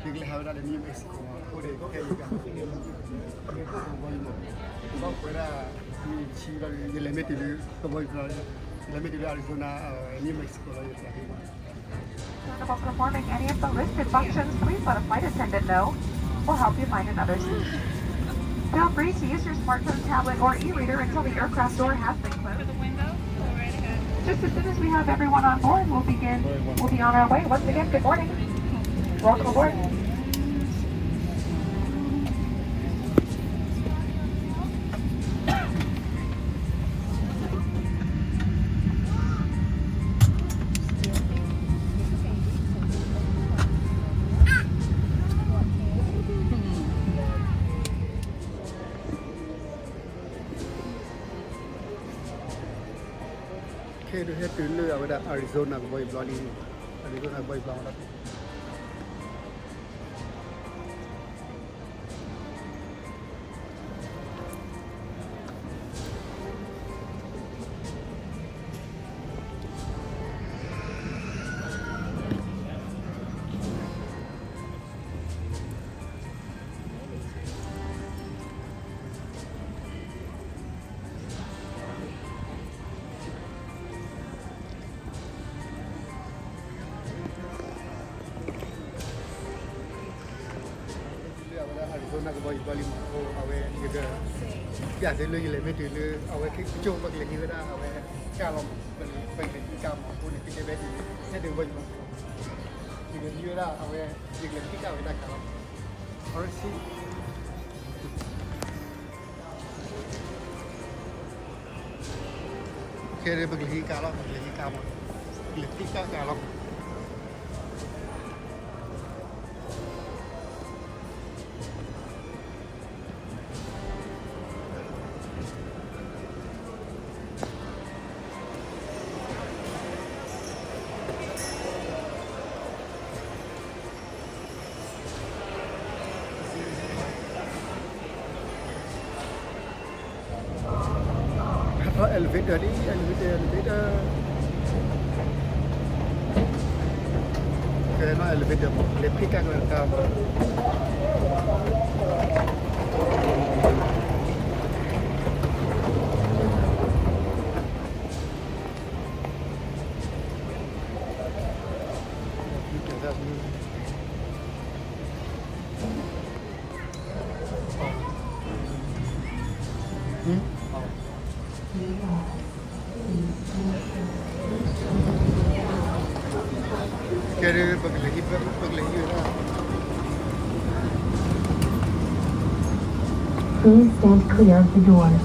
ယကလဲၤဟးဝဲဒၣ်လၢ New Mexico မး, အဃိန့ၣ် ခဲအံၤ ယက ယကဘီယူၤမး, ယဘၣ်ပှဲၤဒၣ် နံၣ်ဆံဘျီဒီး ယလဲၤမ့ၢ်တုၤလၢ ကဘီယူၤဘျီ, ယလဲၤမ့ၢ်တုၤလၢ Arizona, New Mexico လီၤ ယက When performing any of the listed functions, please let a flight attendant know. We'll help you find another seat. Feel free to use your smartphone, tablet, or e-reader until the aircraft door has been cleared. Just as soon as we have everyone on board, we'll begin. We'll be on our way. Once again, good morning. Welcome aboard. ခဲအံၤဒုးဟဲတုၤလၢအဝဲဒၣ် Arizona ကဘီယူၤဘျီလံ, Arizona ကဘီယူၤဘျီလီၤ. လၢအဝဲဒၣ် Arizona ကဘီယူၤဘျီလံမး, အဃိအဝဲ ယက ပျးသုလၢယလဲၤမ့ၢ်တုၤလၢ အဝဲကၠိ ပကလဲၤဟံးဝဲဒၣ် အဝဲကၢ်လီၤမး, ပကလဲၤဟံးကၢ်မး, အဃိန့ၣ် သုတဲဘဲဒ်န့ၣ် ဟဲတုၤကဘီယူၤလီၤ, ယကဟံးဝဲဒၣ် အဝဲ ယကလဲၤဟံးကၢ်ဝဲဒၣ်ကၢ်လီၤ, အရစံ ခဲအံၤ ပကလဲၤဟံးကၢ်လီၤ, ပကလဲၤဟံးကၢ်မး, ပကလဲၤဟံးကၢ်ကၢ်လီၤ. ဟဲထီၣ် elevator ဒ် elevator, elevator, ကဲနီၣ် elevator မး, လဲၤဖံးကၢ်ကၢ်မး. ကဲဒ် ပကလဲၤဟံး ပကလဲၤဟံးဝဲဒၣ်. Please stand clear of the doors.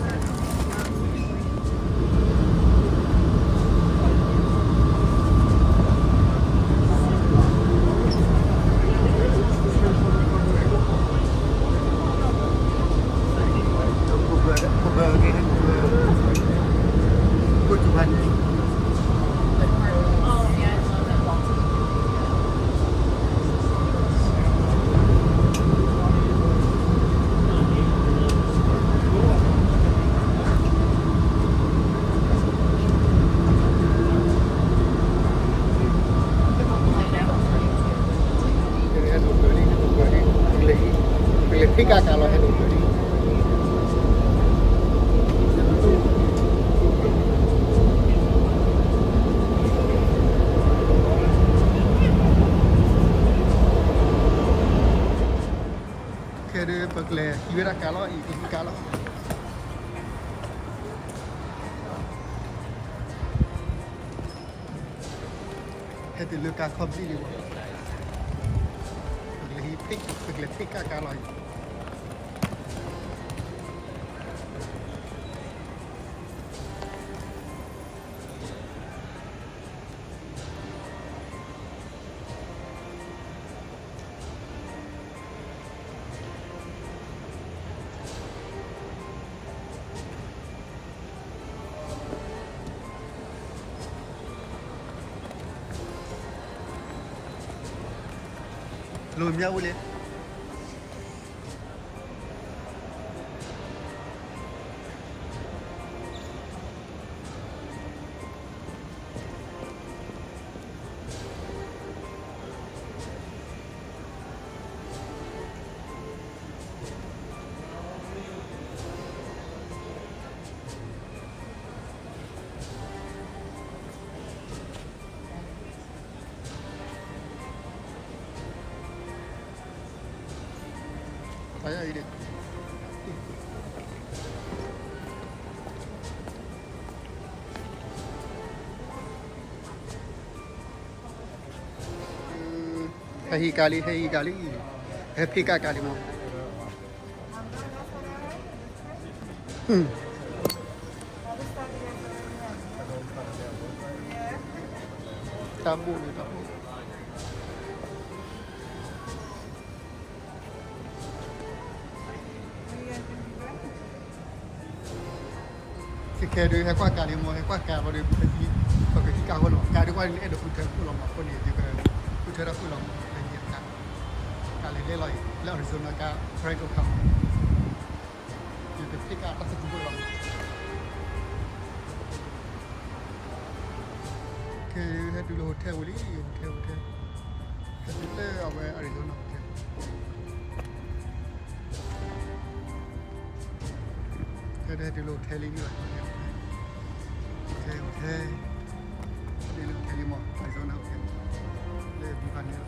ခဲဒ် ပကလဲၤဟံးဝဲဒၣ်ကၢ်လီၤ, အံၤကဟံးကၢ်လီၤ. ဟဲတုၤလၢကၢ်ခီၣ်ဘျံးဒံးဘၣ်, ပကလဲၤဟံး, ပကလဲၤဖံးကၢ်ကၢ်လီၤအံၤ. လိၣ်မၠၣ်ဝဲလဲၣ်. ပှၤယီၢ်အံၤဒံး ဟဲဟံးကါလံ ဟဲဟံးကါလံ ဟဲဖံးကါကါလံမး တၢ်ဘူၣ်န့ၣ်တၢ်ဘူၣ် ခဲခဲဒုး ဟဲကွၢ်ကါလံမး ဟဲကွၢ်ကါဘၣ်ဒီး ပကဟံးကါဃိလီၤ ကါဒုးကွၢ်လၢအဲၣ်ဒိးဃုထၢခိၣ်လီၤမး အဃိန့ၣ် ယကဃုထၢတၢ်ခိၣ်လီၤမး လၢယကါ ကါလဲၤလဲၣ်လီၤအံၤ လၢ Arizona ကါ ဖရဲဒိၣ်ခါမး ယကဖံးကါတၢ်သးခုခိၣ်လီၤမး ခဲဟဲတုၤလၢ hotel ဝံၤလံ hotel hotel ဟဲတုၤလၢအဝဲ Arizona hotel ခဲဒၣ်ဟဲတုၤလၢ hotel လံ hotel hotel လံမး Arizona hotel လၢဘံဖးန့ၣ်လီၤ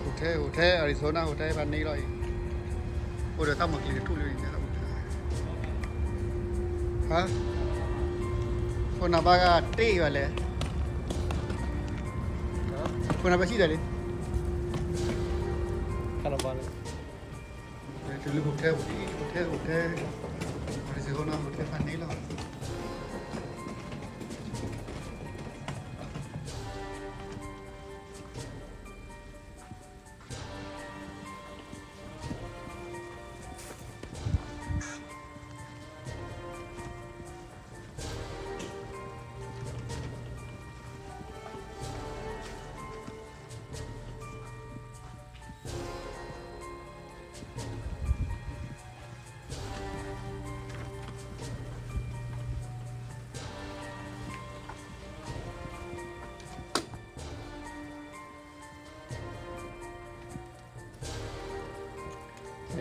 hotel hotel Arizona hotel ဖးန့ၣ်လီၤအံၤ အိၣ်ဒီးတၢ်မၤကျံၤတထူၣ်လံန့ၣ် ဟါ ခိၣ်နၢ်ဘၣ်ဂၤတ့ၢ်ဘၣ်လဲၣ် ခိၣ်နၢ်ဘၣ်စံၣ်တဲလံ ခါနဘၣ်န့ၣ် တုၤလၢ hotel ဝံၤ hotel hotel Arizona hotel ဖးန့ၣ်လီၤ ယဟဲတုၤလၢ hotel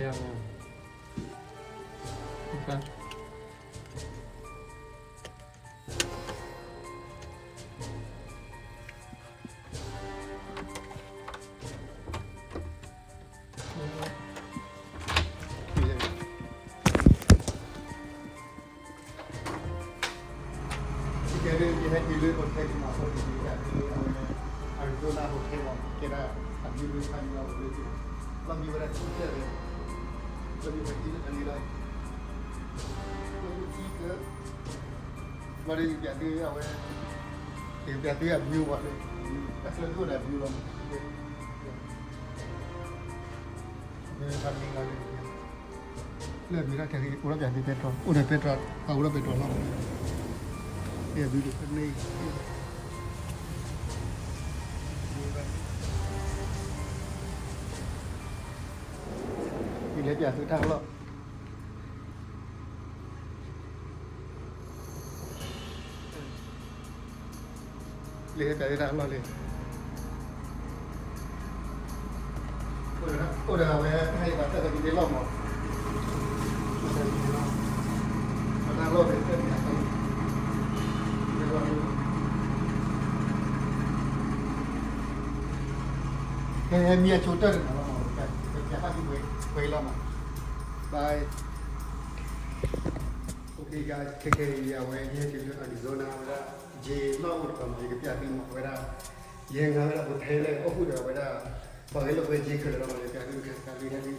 လံမး အဃိန့ၣ် ယကတုၤလၢအဝဲ Arizona hotel လီၤ ကဲဒၣ်အမံၤလၢဖးန့ၣ်လီၤ လီၤမံၤဝဲဒၣ်ထံကၢၢ်လၢ လီၤမံၤဝဲဒၣ်ထံကၢၢ်လၢ လီၤမံၤထံကၢၢ် ဘၣ်ဒီးယကတုၤအဝဲ ယကတုၤအမံၤဝဲလၢ တၢ်ဆၢဒိၣ်ဒီးအမံၤလီၤ လၢဖးန့ၣ်လီၤ လၢ လၢအမံၤတၢ်ခဲအံၤ အိၣ်ဒီးပၠးသုပဲတြီ အိၣ်ဒီးပဲတြီ ပှၤအိၣ်ဒီးပဲတြီလီၤ လၢအမံၤဒ်ဖဲန့ၣ် ယလဲၤပၠးသုတၢ်လီၢ် လၢဟဲပၠးသုတၢ်လီၢ်လံ အိၣ်ဒီးအဝဲ တၢ်ဟဲဘၣ်တၢ်သးကံၢ်လီၢ်မး တၢ်လီၢ်ဖဲဖဲမံၤအဆိ ဖဲမံၤအဆိတၢ်တနီၤလီၤမး ပၠးဘၣ်သုပှဲၤလီၤမး bye ခဲခဲအံၤ အဝဲယဟဲတုၤလၢ Arizona ဝဲဒၣ် ယ့လီၢ်အိၣ်တခီမး ယကပၠးသုမး အဝဲဒၣ် ယဟဲငါဝဲဒၣ် hotel လၢအိၣ်ဃုာ်ဒီးအဝဲဒၣ် ပှၤဂဲၤလိာ်ကွဲယ့ခဲလၢာ်လီၤမး ယကပၠးသု ကပၠးသု ဟဲသု ကပၠးသု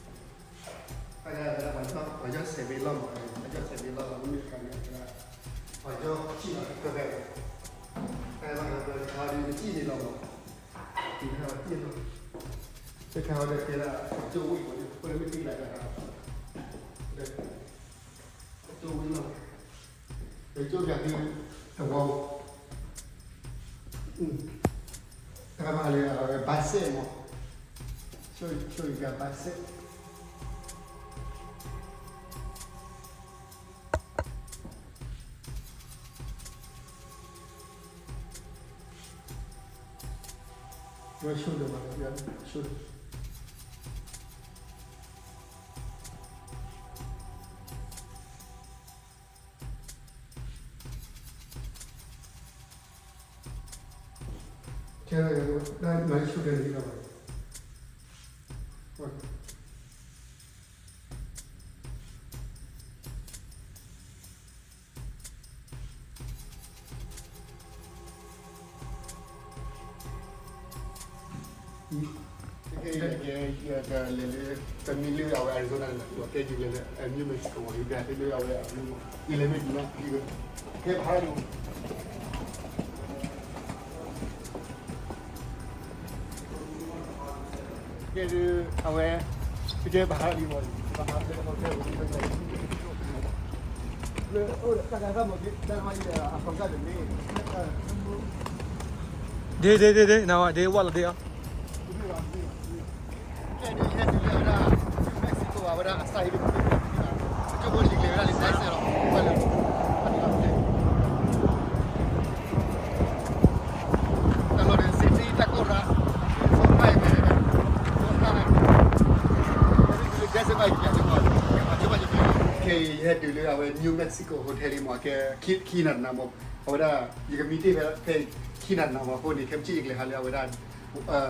အဝဲဒၣ် ပှၤကၠီၣ်စဲးဘ့လီၢ်မး ပှၤကၠီၣ်စဲးဘ့လီၢ်မး မ့မ့ၢ်တခါန့ၣ် ပှၤကၠီၣ်စံၣ်လီၤ ကဲဝဲ တၢ်ဘၣ်ဃးဒီးတခါဒီး နစံၣ်န့ၣ်လီၤမး နဟဲဝဲစံၣ်လီၤ တခါဝဲဒီးကဲဒၣ် ပှၤကၠိဝံၣ်မး ပှၤမ့ၢ်သံလၢတခါ ဒီး ပကၠိဝံၤလီၤ, ပကၠိပၠးသု တဝီ, တၢ်မၤလၢအဝဲ ဘၣ်စဲးမး, ဆိၣ်ဂ့ၤပၠးဘၣ်စဲး, ဝဲဆိၣ်ဂ့ၤဘၣ်, ဆိၣ်ဂ့ၤ. ခဲလၢာ် တၢ်မၤဆိကဲန့ၣ်လီၤ. ကဲ ကဲ ကဲ လဲၤလၢ ပမ့ၢ်လၢအဝဲ Arizona န့ၣ် ပကဲယလဲၤလၢ New Mexico မ့ၢ် ယကတဲလၢအဝဲအ view မ့ၢ် ယလဲၤမ့ၢ်ဒ်မး ယက ကဲဖးဒိၣ် ကဲဒုး အဝဲ ပကဲဘၣ်ဟးလံမ့ၢ် ဘၣ်ဟးလၢ hotel လၢအိၣ်ဒီးတၢ်ကါသၣ်မ့ၢ် တၢ်ဟီယအ contact န့ၣ် ဒ့ ဒ့ ဒ့ ဒ့ နဝဲ ဒ့ ဝဲလီၤဒ့အီၤ ကဲဒုး ယဟဲတုၤလၢအဝဲဒၣ် Mexico အဝဲဒၣ်အစၢ်အံၤ ကၠိဖိလံၤကျဲၤဝဲဒၣ်လၢ desert လီၤ ဝဲလၢ တၢ်လီၢ်ဒီး city တၢ်ကိၢ်ရၣ် ဖိသၣ် desert ဘၣ်ယက ခဲအံၤ ယဟဲတုၤလၢအဝဲ New Mexico hotel လံမ့ၢ် ကဲ ခံနၤတနၤမ့ၢ် အဝဲဒၣ် ယကမံတ့ၢ်ဖဲ ဖဲခံနၤတနၤမ့ၢ် အဃိန့ၣ် ခဲမုၢ်ဆ့ၣ်ယကလဲၤဟးလၢအဝဲဒၣ်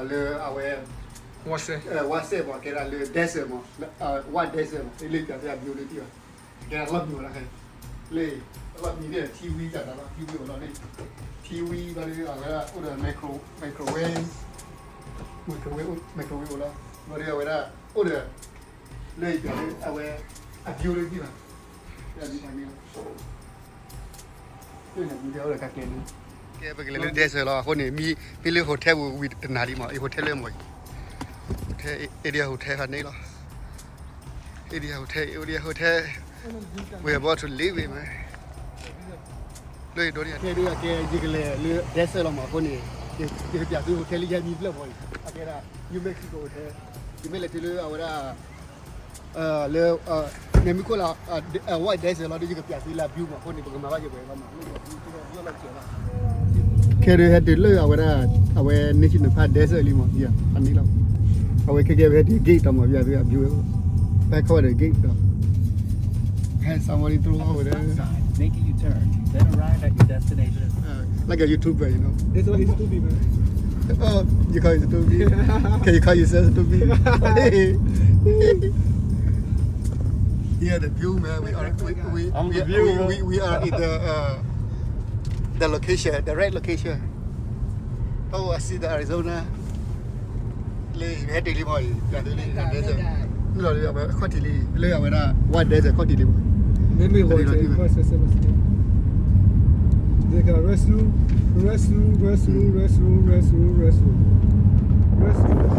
လၢအဝဲ ဝါစဲ ဝါစဲမ့ၢ် ကဲဒၣ်လၢ desert မ့ၢ် ဝါ desert မ့ၢ် လၢပျးသ့အ view လၢတံၢ်ဘၣ် ကဲဒၣ်လီၢ်မံၤဝဲဒၣ်ခဲ လၢ လီၢ်မံၤန့ၣ် ထံဝံကၢ်တၢ်လီၤ ထံဝံအိၣ်လီၤန့ၣ် ထံဝံဘၣ်လၢအဝဲဒၣ်အိၣ်ဒီး micro microwave microwave microwave အိၣ်လီၤ ဘၣ်ဒီးအဝဲဒၣ်အိၣ်ဒီး လၢယပျးလၢအဝဲ အ view လၢတံၢ်ဘၣ် ကဲ ပကလဲၤလၢ desert လီၤ အဃိန့ၣ် မ့ၢ်လၢ hotel ဝံၤတနၤလံမ့ၢ် အ hotel လၢမ့ၢ် hotel Adia Hotel ဖဲန့ၣ်လီၤ Adia Hotel Adia Hotel we about to leave မ့ၢ် လၢယဒိးန့ၣ် ခဲဒုးအကဲ ယကလဲၤလၢ desert လီၤမ့ၢ် အဃိန့ၣ် ယကပျးသု hotel လၢယမံၤဖျၢၣ်မ့ၢ် အကဲဒၣ် New Mexico hotel ယမ့ၢ်လဲၤတုၤလၢအဝဲဒၣ် လၢ မ့ၢ်မုၢ်ခိၣ်လၢ White Desert လီၤ ဒီးယကပျးသုလၢ view မ့ၢ်အဃိန့ၣ် ပကမၤဘၣ်ယပှဲၤလီၤမ့ၢ် ခဲဒုးဟဲတုၤလၢအဝဲဒၣ် အဝဲ national park desert လံမ့ၢ် အန့ၣ်လီၤ အဝဲခဲကဲဝဲဟဲတုၤ gate တမ့ၢ် ပျးသု view ဟဲခီဝဲဒီး gate ဒီး Have somebody throw over there. Making you turn, then arrive at your destination. Uh, like a YouTuber, you know. That's why he's stupid, man. Oh, you call it stupid? Can you call yourself stupid? Yeah, the view, man. We are, we, we, I'm we, the view, we, bro. We, we are in the, uh, the location, the right location. Oh, I see the Arizona. လၢဟဲတုၤလံမ့ၢ် ပျးသုလံ desert လီၤလံ အဝဲခီၣ်ထံးလံ လၢအဝဲဒၣ် White Desert ခီၣ်ထံးလံမ့ၢ် မ့မ့ၢ် restroom, restroom, restroom, restroom, restroom, restroom.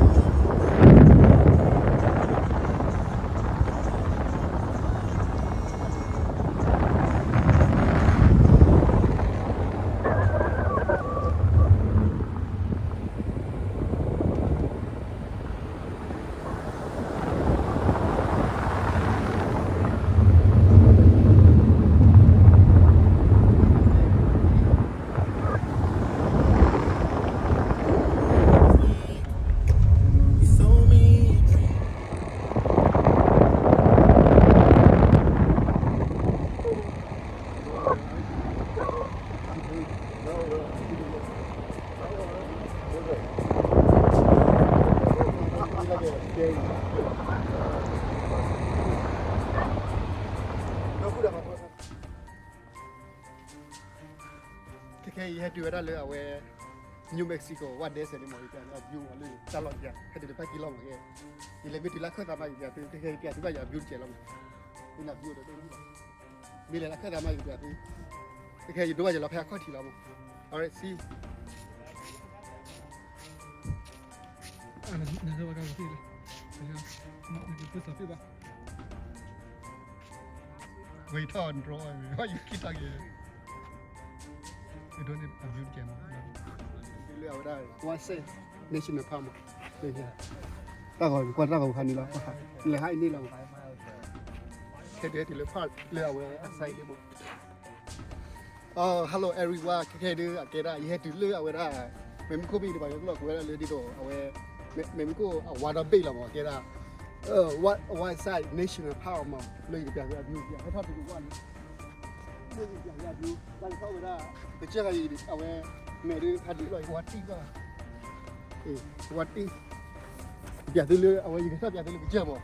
ခဲခဲအံၤ ယဟဲတုၤဝဲဒၣ်လၢအဝဲ New Mexico White Desert န့ၣ်မ့ၢ် ယပျးသုအ view မ့ၢ်လၢတၢ်လီၢ်ယၤ ဟဲတုၤလၢဖးကံလီၤမ့ၢ်ကဲ ယလဲၤမ့ၢ်တုၤလၢခၢၣ်သးမး ယပျးသု ခဲခဲယပျးသုဘၣ်ယၤ view တကဲလီၤမ့ၢ် မ့ၢ်လၢ view ဒီး မ့ၢ်လဲၤလၢခၢၣ်သးမး ယပျးသု ခဲခဲယဒိဘၣ်ယလီၤဖဲအခီၣ်ထံးလီၤမ့ၢ် alright see ဝဲထီၣ် drone ဝဲ you keep talking ဒိန့ၣ် အ view တကဲမ့ၢ် လၢအဝဲဒၣ် White Sands National Park မ့ၢ် တၢ်ဂီၤ ကွၢ်တၢ်ဂီၤခါန့ၣ်လီၤ လဲၤဟးအံၤန့ၣ်လီၤ ခဲဒုးဟဲတုၤလၢ park လၢအဝဲအ site န့ၣ်မ့ၢ် Hello everyone ခဲခဲဒုးအကဲဒၣ် ယဟဲတုၤလၢအဝဲဒၣ် မ့ၢ်မုၢ်ခိၣ်ဘ့ၣ်တဘၣ် ယကလီၢ်ကွဲးဝဲဒၣ်လၢဒ်သိးအဝဲ မ့ၢ်မုၢ်ခိၣ်အဝါဒီဘ့ၣ်လီၤမ့ၢ် ကဲဒၣ် White Sands National Park မ့ၢ် လၢယကပျးသုအ view ဟဲထီၣ်တုၤဝဲန့ၣ် လၢယကပျးသုအ view တၢ်ကထီၣ်ဝဲဒၣ် ပကစၢ်ဂၤအံၤ အဝဲ မဲာ်ဒုးဖးဒိၣ်လီၤ ယကဝါတံၢ်ဘၣ် ဝါတံၢ်, ပျးသုလၢအဝဲ ယကစၢ်ပျးသုလၢကစၢၢ်မး,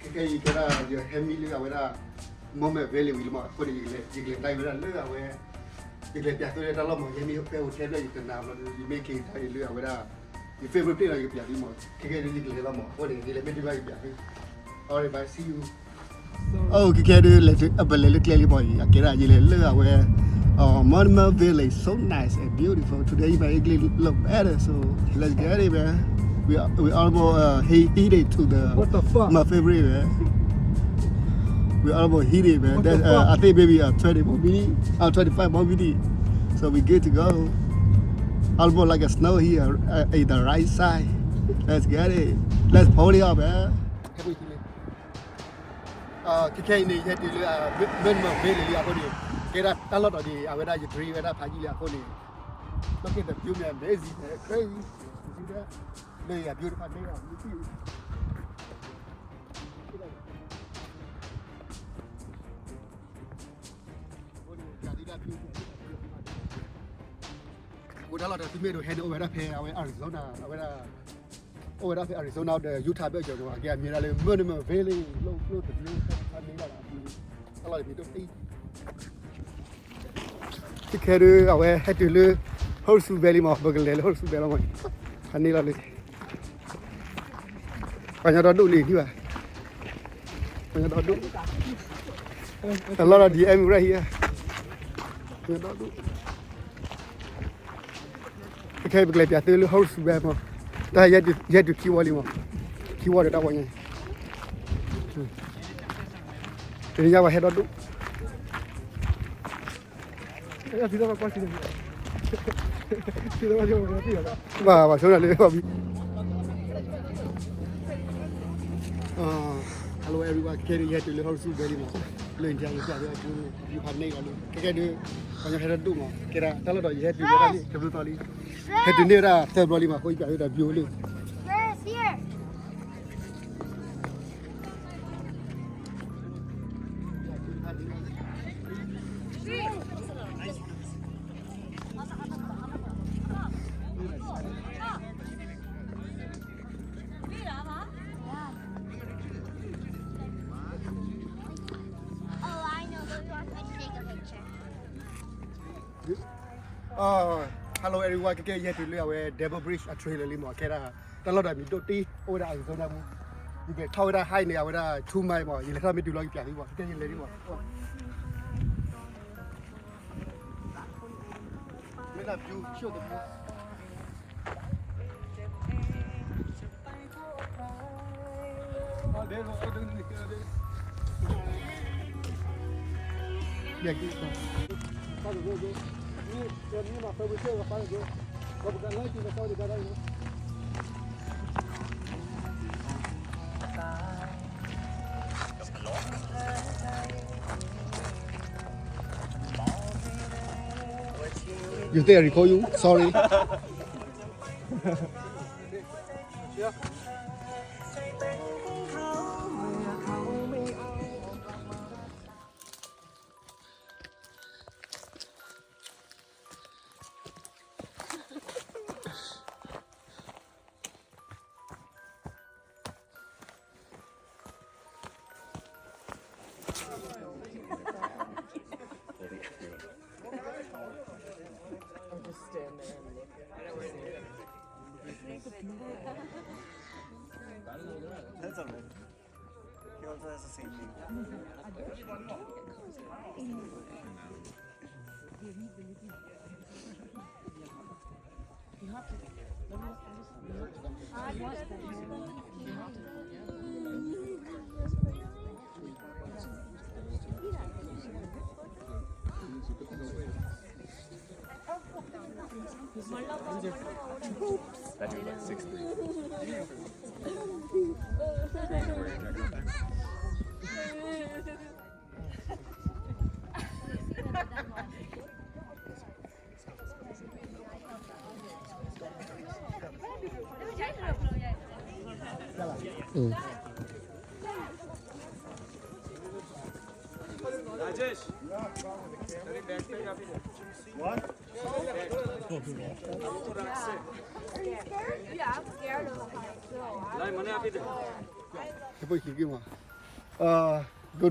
ခဲခဲအံၤကဲဒၣ် ယဟဲမံလၢအဝဲဒၣ် Monument Valley ဝံၤလံမး, အဃိန့ၣ် ယကလဲၤ ယကလဲၤတၢ်ဝဲဒၣ်လၢအဝဲ ယကလဲၤပျးသုလၢတၢ်လီၢ်မး, ယဟဲမံဖဲ hotel ဖျၢၣ် ယကနၣ်ဘျီဒီး ယမ့ၢ်က့ၤတၢ်အံၤလၢအဝဲဒၣ် ယ favorite place လီၤ ယကပျးသုမး, ခဲခဲဒုး ယကလဲၤလီၤမး, အဃိန့ၣ် ယလဲၤမ့ၢ်တုၤဘၣ်ယကပျးသု, alright bye, see you. အိၣ် ခဲခဲဒုး အပလဲၤလၢကျဲလံမးအံၤ အကဲဒၣ် ယလဲၤလၢအဝဲ Monument Valley, so nice and beautiful. Today my English look better, so let's get it, man. We, we almost uh, he hit it to the What the fuck? My favorite, man. We almost hit it, man. What the That, uh, fuck? I think maybe uh, twenty more minutes, uh, twenty-five more minutes. So we good to go. Almost like a snow here uh, in the right side. Let's get it. Let's party up, man. ခဲခဲအံၤန့ၣ် ယဟဲတုၤလၢ Monument Valley လံအဃိန့ၣ် ကဲဒၣ်တၢ်လီၢ်တီၤန့ၣ် အဝဲဒၣ်ယ dream ဝဲဒၣ်ဖးယံာ်လံအဃိန့ၣ် look at the view, man, amazing, man, crazy. You see that? Man, yeah, beautiful day, man. You see? အဃိတၢ်လီၢ်တီၤသုမ့ၢ်ဒိးဟဲန့ၣ် အိၣ်ဝဲဒၣ်ဖဲအဝဲ Arizona အဝဲဒၣ် အိၣ်ဝဲဒၣ်ဖဲ Arizona ဒီး Utah ဘၣ်ကီၤမး အကဲအမံၤဒၣ်လၢ Monument Valley လီၢ်ကျိၣ်တဘျီ ဖးန့ၢ်ဘၣ်လီၤ. တၢ်လီၢ်တမံၤဒိၣ်တံၢ် ခဲခဲဒုးအဝဲဟဲတုၤလၢ Horseshoe Valley မး ပကလဲၤလၢ Horseshoe Valley လီၤမး ဖးန့ၢ်လီၤလံ ပှၤညီဒီဒိၣ်လံ ထံၣ်ဘၣ် ပှၤညီဒီဒိၣ် a lot of the Emirates right here ပှၤညီဒီဒိၣ် ခဲခဲပကလဲၤပျးသုလၢ Horseshoe Valley မး တၢ်ဟဲတုၤခံဝီလံမး ခံဝီဒီးတၢ်ဝီညါ တနံၤညါပှၤဟဲဒီဒိၣ် ဘၣ်ဘၣ်ဆိနၤလၢ Hello everyone, ခဲခဲဒုးယဟဲတုၤလၢ Horseshoe Valley မး လၢညါယပျးသုအ view ဖးန့ၢ်လီၤလံ ခဲခဲဒုး ပှၤညီဟဲဒီဒိၣ်မး ကဲဒၣ်တၢ်လီၢ်တီၤယဟဲတုၤဝဲဒၣ်န့ၣ် တဘျီသီလံ ဟဲတုၤန့ၢ်ဝဲဒၣ်သၢဘျီလံမး အဃိယပျးသုဒီး view လံ Hello everyone, ခဲခဲယဟဲတုၤလၢအဝဲ Double Bridge အ trailer လံမး ကဲဒၣ် တၢ်လီၢ်တီၤမံၤဒိၣ်တံၢ် အိၣ်ဝဲဒၣ် Arizona ပူၤ ယကလဲၤထီၣ်ဝဲဒၣ် hike န့ၣ် အဝဲဒၣ် two mile မး ယလဲၤထီၣ်မ့ၢ်တုၤလီၤယပျးသုမး ခဲခဲယလဲၤလံမး မ့ၢ်ဒၣ် view ဆိၣ်တ view You think I record you? Sorry. That's all right. He also has the same name. That dude like six three. Good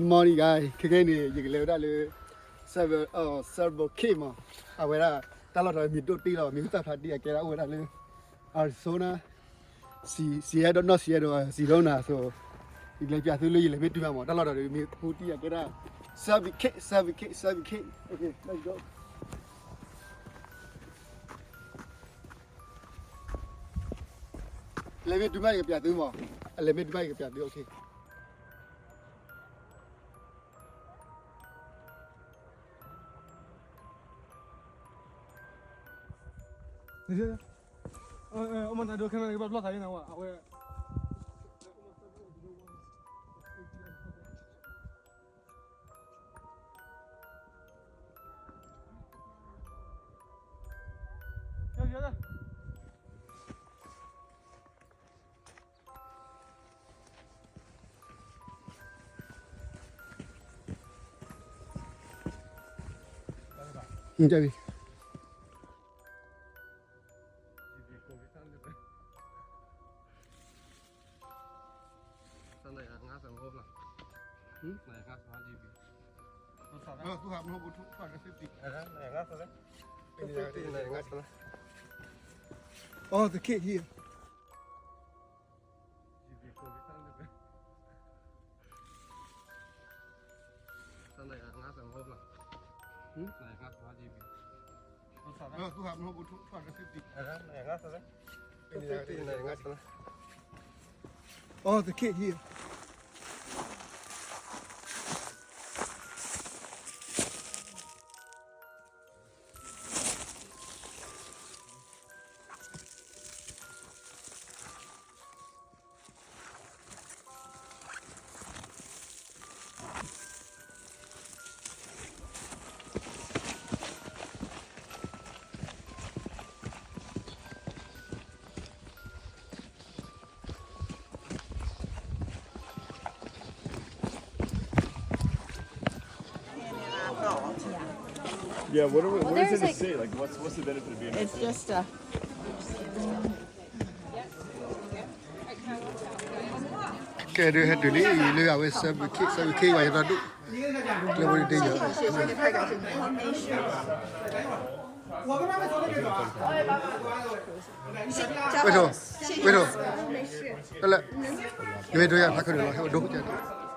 morning, guys. ခဲကနံၣ်အံၤန့ၣ် ယကလဲၤဝဲဒၣ်လၢ Silver, Silver Cave မး, အဝဲဒၣ် တၢ်လီၢ်တတီၤမ့ၢ်ဒိၣ်တ့ၢ်လီၤ, မ့ၢ်ဟူသၣ်ဖျါဒံးအကဲဒၣ်အိၣ်ဝဲဒၣ်လၢ Arizona, Seattle, နီၢ် Seattle, Arizona, so ယကလဲၤပၠးသုလၢယလဲၤမ့ၢ်တုၤမးမး, တၢ်လီၢ်တတီၤဒီးမ့ၢ်ဟူတ့ၢ်အကဲဒၣ် Silver Cave, Silver Cave, Silver Cave. Okay, let's go. လဲၤမ့ၢ်တုၤမး ယကပၠးသုမး, အလဲၤမ့ၢ်တုၤမး ယကပၠးသု, okay. အမတၤဒိ camera ကဘၣ်ဘျီၣ်သးအံၤနၤဝဲ, အဝဲ ကြပြီ. 哦，the kid here. Oh, the kid here. Yeah, what, are we, what is it to say? Like, what's, what's the benefit of being in a cave? It's just a ကဲ ဒုးဟဲတုၤလံ လၢအဝဲ Silver Cave, Silver Cave ဝဲ ယတၢ်ဒူၣ် ကျဲဝဲဒၣ်ယၤ ဝဲထိၣ် ဝဲထိၣ် တလဲၣ် ယဝဲဒိယၤဖးခုၣ်န့ၣ်လီၤ ဟဲဝဲဒိကဲဒိၣ်